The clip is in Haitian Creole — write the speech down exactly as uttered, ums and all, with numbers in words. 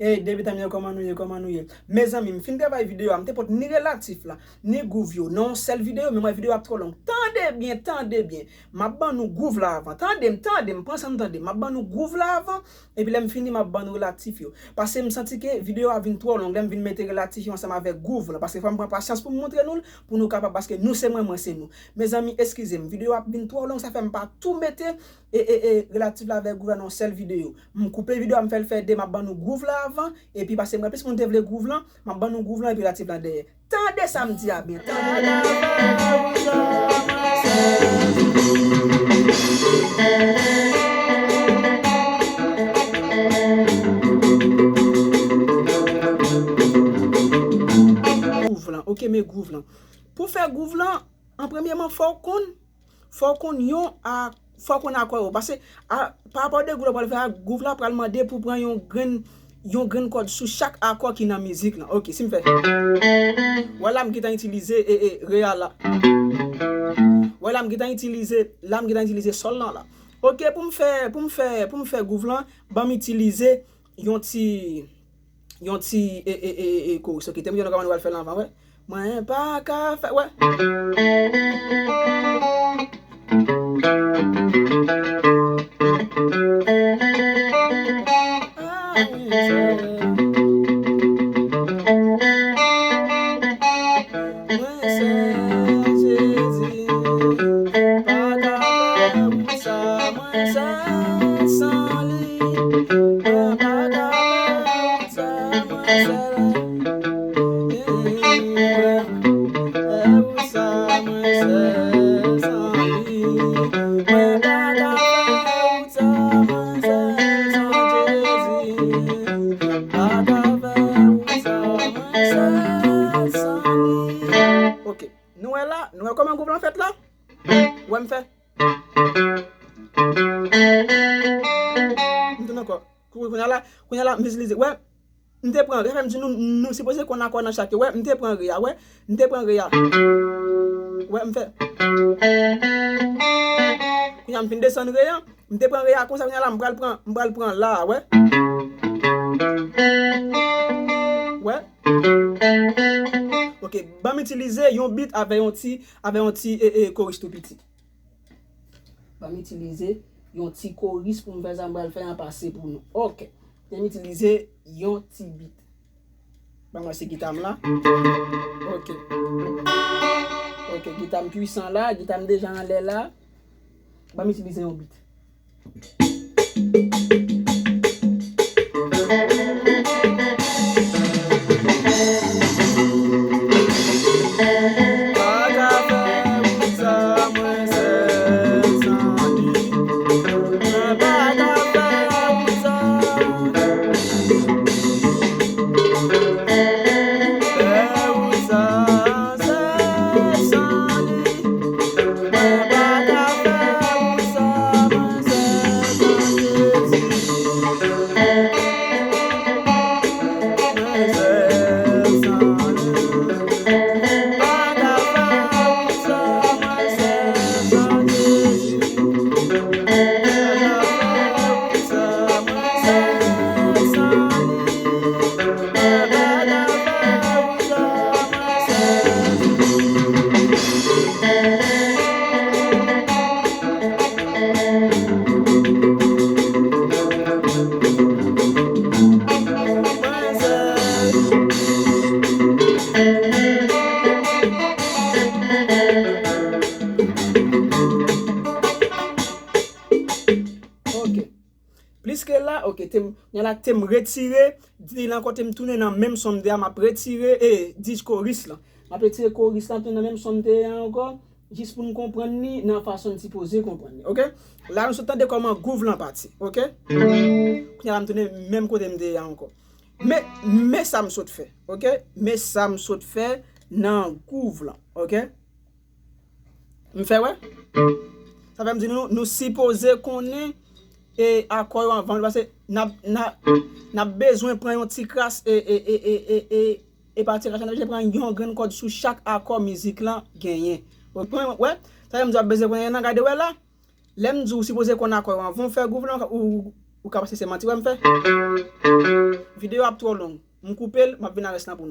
Ey, debitan m yo, kòman nou ye, kòman nou ye? Mezanmi, m fin travay videyo a, m te pot ni relatif la, ni gwouv yo nan yon sèl videyo, men m wè videyo a ap twò long. Tande byen, tande byen. M ap ban nou gwouv la avan. Tande m, tande m, pran san m tande. M ap ban nou gwouv la avan, epi lè m fini, m ap ban nou relatif yo. Paske m santi ke videyo a vin twò long, lè m vin mete relatif yo ansanm avèk gwouv lan. Paske fò m pran pasyans pou m montre nou l, pou nou kapab, paske nou se mwen, mwen se nou. Mezanmi, eskize m, videyo a ap vin twò long, sa fè m pa tou mete e, e, e, relatif la avèk gwouv la nan yon sèl videyo. M koupe videyo a, m fè l fè de, m ap ban nou gwouv la avan, epi paske m wè plis moun te vle gwouv lan, m ap ban nou gwouv lan epi relatif la dèyè. Tande sa m di a byen, tande. Gwouv lan, oke, men gwouv lan. Pou fè gwouv lan, an premyeman, fò w konn, fò w konn yon a, fò w konn akò yo. Paske, a, pa rapò de gwouv la pral fè a, gwouv la pral mande pou pran yon grenn, yon grenn kòd sou chak akò ki nan mizik lan. Oke, si m fè. Wè la m gentan itilize, e, e, re a la. Wè la m gentan itilize, la m gentan itilize sòl lan la. Oke, pou m fè, pou m fè, pou m fè gwouv lan, ban m itilize yon ti, yon ti, e, e, e, e, koris. Oke, te m gen yon kòman nou pral fè l anvan, wè. Mwen pa ka fè, wè. Ah, wi, sè. Mwen sè Jezi, pa ka fè wout sa, mwen sè san li. Mwen pa ka fè wout sa, mwen sè. Mwen fè wout sa, mwen sè san li. Mwen pa ka fè wout sa, mwen sè san Jezi. Pa ka fè wout sa, mwen sè san li. Oke. Nou wè la, nou wè kòman gwouv lan fèt la? Wè m fè. M tounen ankò. Kou-, kounye a la, kounye a la, m itilize. Wè, m te pran re, sa fè m di nou, nou sipoze konn akò nan chak yo. Wè, m te pran re a, wè. M te pran re a. Wè, m fè. Kounye a m fin desann re a. M te pran re a konsa, kounye a la m pral pran, m pral pran la, wè. Wè. Oke, ban m itilize yon beat avè yon ti, avè yon ti, e, e, koris tou piti. Ban m itilize yon ti koris pou m fè sa m pral fè an pase pou nou. Oke. Te m itilize yon ti beat. Ban m wè si gita m la. Oke. Oke, gita m pwisan la, gita m deja anlè la. Ban m itilize yon beat. Oke. Pliske la, oke, te m, gen la te m retire, di l ankò te m tounen nan menm son m te a, m ap retire, e, di koris lan. M ap retire koris lan, tounen nan menm son m te a ankò, jis pou n konprann li nan fason n sipoze konprann li, oke? La, nou sot tande kòman gwouv lan pati, oke? Kounye a la, m tounen menm kote m te a ankò. Men, men sa m sot fè, oke? Men sa m sot fè nan gwouv lan, oke? M fè wè? Sa fè m di nou, nou sipoze konnen, e, akò yo anvan, paske n ap, n ap, n ap bezwen pran yon ti kras, e, e, e pati kras la, n ap bezwen pran yon grenn kòd sou chak akò mizik lan genyen. Ou pran, wè? Sa fè m di w ap bezwen pran yon nan gade wè la. Lè m di w sipoze konn akò yo anvan w fè gwouv lan, ou, Ou ka panse se manti wè m fè? Videyo ap twò long. M koupe l, m ap vin a rès lan pou nou.